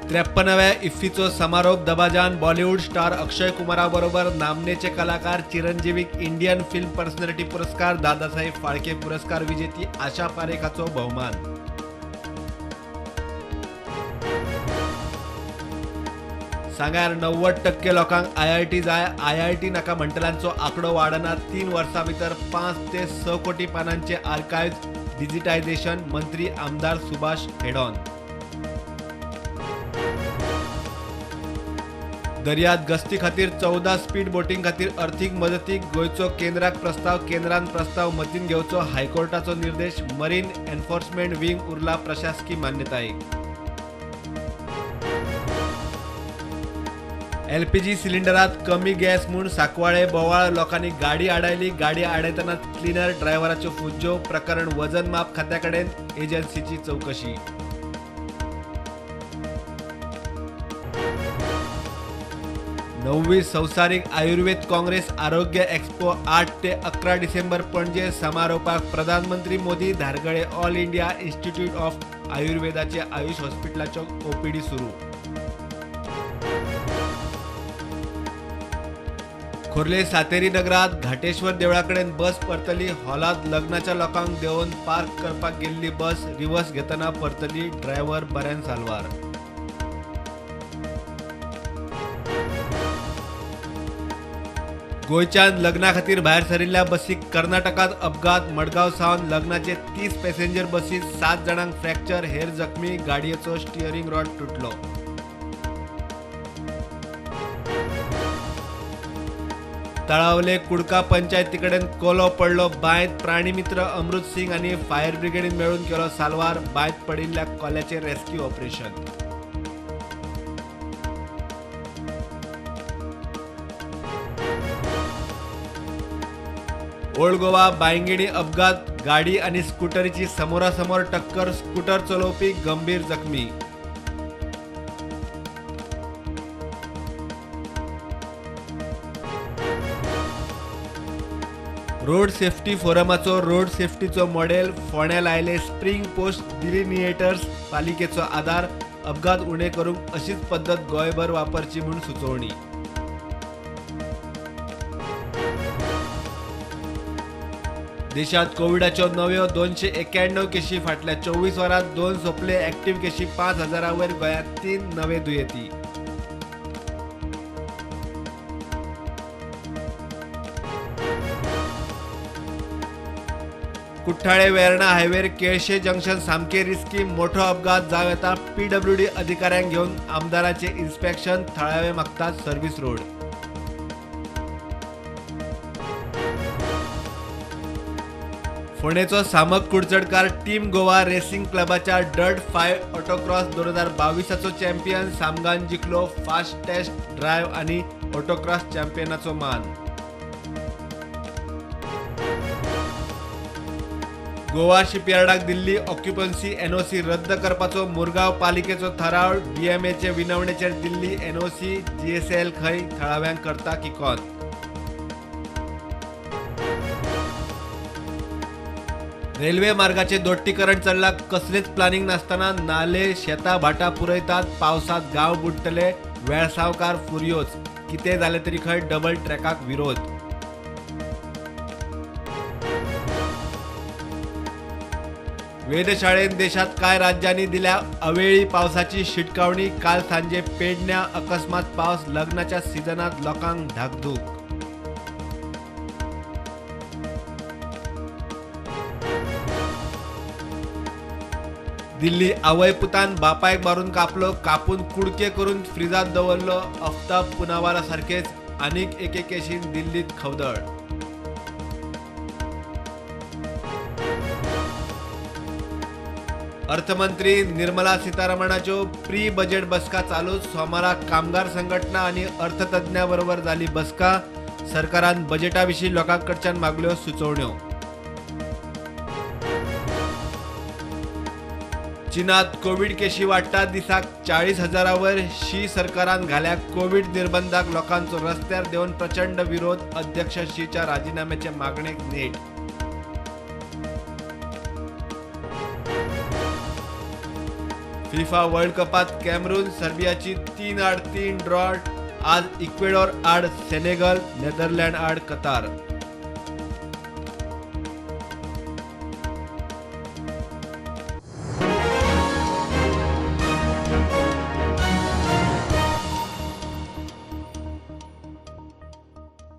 53व्या इफ्फीचो समारोप दबाजान बॉलिवूड स्टार अक्षय कुमारा बरोबर नामनेचे कलाकार चिरंजीवीक इंडियन फिल्म पर्सनॅलिटी पुरस्कार, दादासाहेब फाळके पुरस्कार विजेती आशा पारेखाचो भोवमान। सांग्यार 90% लोकांक आयआयटी जाय, आयआयटी नाका म्हणटल्यांचो आंकडो वाडना। 3 वर्सां भितर 5 ते 6 कोटी पानांचे आर्काइव्ह डिजिटायझेशन, मंत्री आमदार सुभाष हेडॉन। दर्यात गस्ती खातीर 14 स्पीड बोटीं खातीर अर्थीक मदतीक गोंयचो केंद्राक प्रस्ताव, केंद्रान प्रस्ताव मतीन घेवचो हायकोर्टाचो निर्देश। मरीन एन्फोर्समेंट विंग उरला प्रशासकी मान्यतायेक। एलपीजी सिलिंडरात कमी गॅस म्हूण सांकवाळे बोवाळ, लोकांनी गाडी आडायली। गाडी आडायतना क्लिनर ड्रायव्हराच्यो फुज्ज्यो, प्रकरण वजन माप खात्या कडेन, एजन्सीची चवकशी। 9वी संवसारीक आयुर्वेद काँग्रेस आरोग्य एक्स्पो 8 ते 11 डिसेंबर पणजे, समारोपाक प्रधानमंत्री मोदी। धारगळे ऑल इंडिया इन्स्टिट्यूट ऑफ आयुर्वेदाचे आयुष हॉस्पिटलाचो ओपीडी सुरू। खोर्ले सातेरी नगरात घाटेश्वर देवळाकडेन बस परतली। हॉलात लग्नाच्या लोकांक देंवोवन पार्क करपाक गेल्ली बस रिवर्स घेतना परतली, ड्रायव्हर बऱ्यान साल्वार। गोंयच्यान लग्ना खातीर भायर सरिल्ल्या बसीक कर्नाटकात अपघात। मडगांव सावन लग्नाचे 30 पॅसेंजर बसीत 7 जाणांक फ्रॅक्चर, हेर जखमी। गाडयेचो स्टियरिंग रॉड तुटलो। तळावले कुडका पंचायतीकडेन कोलो पडलो बांयत। प्राणीमित्र अमृत सिंग आनी फायर ब्रिगेडीन मेळून केलो साल्वार। बांयत पडिल्ल्या कोल्याचें rescue operation. Old Goa Bainguinim अपघात, गाडी आनी स्कुटरीची समोरासमोर टक्कर, स्कुटर चलोवपी गंभीर जखमी। रोड सेफ्टी फोरमाचो रोड सेफ्टीचो मॉडेल, फोंड्या लायले स्प्रिंग पोस्ट डिलिनिएटर्स, पालिकेचो आदार। अपघात उणे करूंक अशीच पद्दत गोंयभर वापरची म्हूण सुचोवणी। देशात कोविडाच्यो नव्यो 291 केशी, फाटल्या 24 वरांत 2 सोंपले। ऍक्टिव्ह केशी 5000 वयर, गोंयांत 3 नवे दुयेंती। कुठ्ठाळे वेर्णा हायवेर केळशे जंक्शन सामके रिस्की, मोठो अपघात जावं येता। पीडब्ल्यूडी अधिकाऱ्यांक घेवन आमदाराचें इन्स्पेक्शन, थळावे मागतात सर्व्हिस रोड। फोंडेचो सामक कुडचडकार टीम गोवा रेसिंग क्लबाच्या डर्ट 5 ऑटोक्रॉस 2022चो चॅम्पियन सामगान जिखलो फास्टेस्ट ड्रायव्ह आनी ऑटोक्रॉस चॅम्पियनाचो मान। गोवा शिपयार्डाक दिल्ली ऑक्युपन्सी एनओसी रद्द करपाचो मुरगांव पालिकेचो थाराव। डीएमएचे विनवणेचेर दिल्ली एनओसी, जीएसएल खंय थळाव्यांक करता किकोत। रेल्वे मार्गाचे दोट्टीकरण चल्ला, कसलेच प्लानिंग नासतना नाले शेतां भाटां पुरयतात। पावसात गांव बुडटले, वेळसांवकार फुरयोच, कितें जालें तरी खंय डबल ट्रॅकाक विरोध। वेधशाळेन देशात कांय राज्यांनी दिल्या अवेळी पावसाची शिटकावणी। काल सांजे पेडण्या अकस्मात पावस, लग्नाच्या सिजनात लोकांक धाकधूक। दिल्ली आवय पुतान बापायक मारून कापलो, कापून कुडके करून फ्रिजात दवरलो। अफ्ताब पुनावाला सारकेच आनीक एके केशीन दिल्लीत खवदळ। अर्थमंत्री निर्मला सीतारमणाच्यो प्री बजेट बसका चालू। सोमारा कामगार संघटना आनी अर्थतज्ञां बरोबर जाली बसका। सरकारान बजेटा विशीं लोकां कडच्यान मागल्यो सुचोवण्यो। चीनात कोविड केशी वाडटा, दिसाक 40,000 वयर। शी सरकारान घाल्या कोविड निर्बंधाक लोकांचो रस्त्यार देंवन प्रचंड विरोध। अध्यक्ष शीच्या राजीनाम्याचे मागणेक नेट। फिफा वर्ल्ड कपात कॅमरून सर्बियाची 3-3 ड्रॉ. आज इक्वेडॉर आड सेनेगल, नेदरलँड आड कतार.